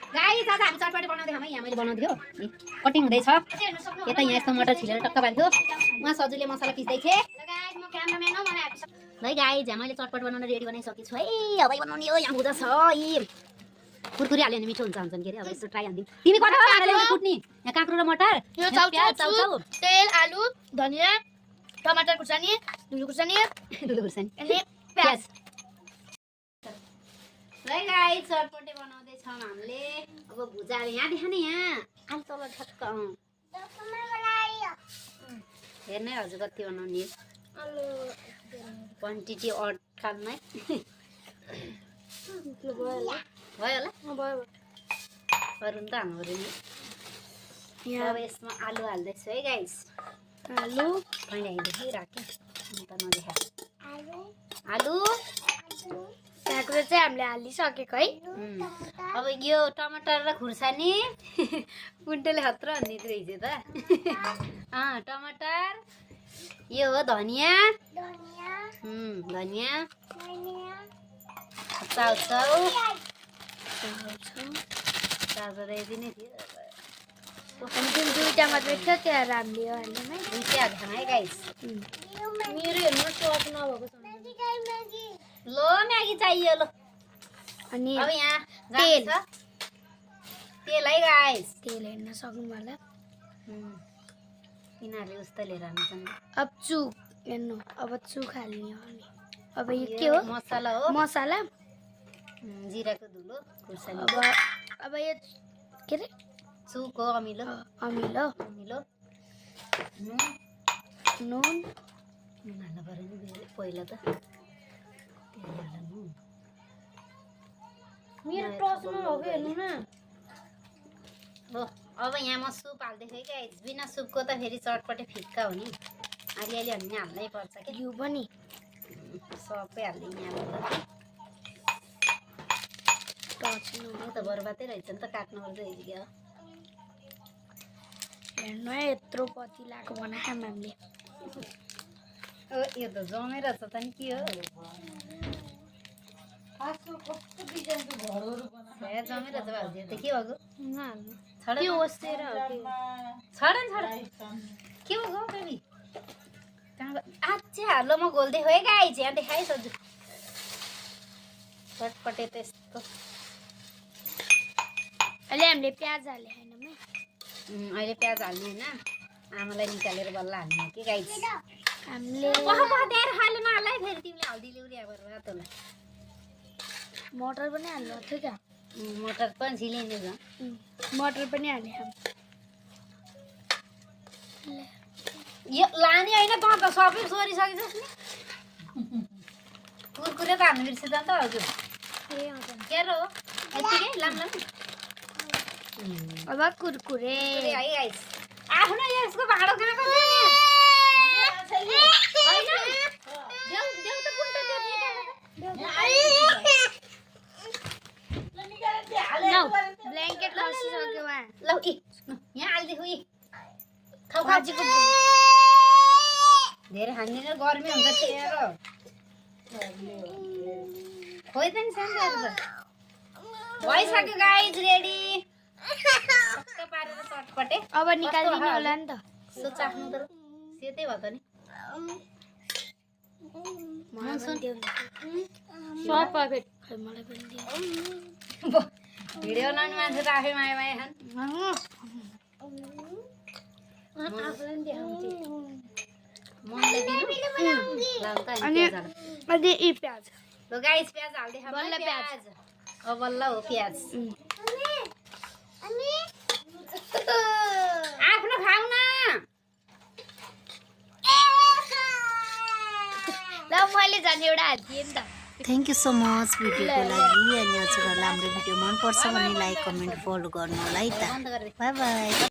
Guys आज हामी चटपटे बनाउँदै छौँ है। यहाँ मैले बनाउँदियो कटिङ हुँदैछ। यता यहाँ यस्तो मटर छिलेर टक्क पारिदियो। उहाँ सजुले मसला पिस्दै थिए। है गाइस यहाँ मैले चटपट बनाउन रेडी बनाइसकेको छु है। अब बनाउने हो। यहाँ हुँदैछ यी कुरकुरी हाल्यो भने मिठो हुन्छ के अरे। अब यसो ट्राई हाल्दिउँ। तिमी कता हो हालेर कुट्नी? यहाँ काँक्रो र मटर, प्याज, चाउचाउ, तेल, आलु, धनिया, टमाटर खुर्सानी, धुलो खुर्सानी अनि प्याज। है गाइस चटपटे बनाउँदै छौँ हामीले। अब भुजा यहाँ देखाने यहाँ आलु तल ठक्क हेर्नै हजुर कति बनाउने क्वान्टिटी अटकालमै भयो होला अरू त हाल्नु पऱ्यो नि। अब यसमा आलु हाल्दैछु है गाइस। आलु पहिला हेर्दै राखेँ अन्त नदेखा आलु काँक्रो चाहिँ हामीले हालिसकेको है। अब यो टमाटर र खुर्सानी पुन्टेले खतरा हाल्ने रहेछ त। टमाटर यो हो धनिया धनिया चाउचाउ चाउचाउ यति नै थियो। अनि जुन दुईवटा मात्रै थियो त्यो हामीले हाल्यौँ है। दुईवटा हाल्छौँ है गाइस। मेरो हेर्नु चप नभएको छ। लो म्यागी चाहियो लो। अनि अब यहाँ तेल छ तेल है गाइस। तेल हेर्न सक्नु होला। यिनीहरूले उस्तो लिएर हाल्छन्। अब चुक हेर्नु। अब चुक हाल्ने हो हामी। अब यो के हो? मसला हो। मसला जिराको धुलो खुर्सानी। अब यो के अरे चुक हो अमिलो अमिलो अमिलो नुन हाल्नु पऱ्यो नि पहिला त। मेरो टसमा हो कि हेर्नु न। हो अब यहाँ म सुप हाल्दै थिएँ क्या। बिना सुपको त फेरि चटपटे फिक्का हो नि। अलिअलि हाल्ने हाल्नै पर्छ कि। घिउ पनि सबै हाल्दै यहाँ त बर्बादै रहेछ नि त। काट्नु पर्छ यतिकै हेर्नु है यत्रो पति लाएको बनाएको हामीले। यो त जमेर छ त नि के हो जमेर छ भाउजू त के भएको के भएको बेबी अच्छा हालो म घोल्दै हो है गाइस। यहाँ देखाइ सजु चटपटे त यस्तो। अहिले हामीले प्याज हाले हैन म। अहिले प्याज हाल्ने हैन आमालाई निकालेर बल्ल हाल्ने हो कि गाइस। हामीले पकाएर हाल्नु नहाल्दै फेरि तिमीले हल्दी ल्याउरी अब रातोलाई मटर पनि हाल्नु थियो क्या। मटर पनि छिलिने छ। मटर पनि हाले हम। यो लाने हैन त त सबै सोरिसकिसस् नि। कुरकुरे त हाल्नु बिर्सेछ नि त हजुर। के हो यतिकै लाम अब कुरकुरे है गाइस। आफ्नो यसको भाडो कहाँ कति ब्ल्याङ्केट लसिसक्यो वहाँ। ल यहाँ हालिदिएको यी खाउ खाजीको धेरै हान्दिन गर्मी हुन्छ तेरो खोइ त नि सानो त भइसक्यो गाइस रेडी। टक्क पारेर चटपटे अब निकाल्दिनु होला नि त। सो चाख्नु त सेतै भयो त नि। सब पर्फेक्ट खै मलाई पनि दियो। भिडियो बनाउने मान्छे त आफै माया माया खान्। मनले अनि यी प्याज ल गाइस प्याज हाल्दै खाऊ बल्ल प्याज। अब बल्ल हो प्याज। आफ्नो खाऊ न ल मैले झन् एउटा हालिदिएँ नि त। थ्याङ्क यू सो मच भिडियोको लागि। अनि हजुरहरूलाई हाम्रो भिडियो मनपर्छ भने लाइक कमेन्ट फलो गर्नु होला है त। By by.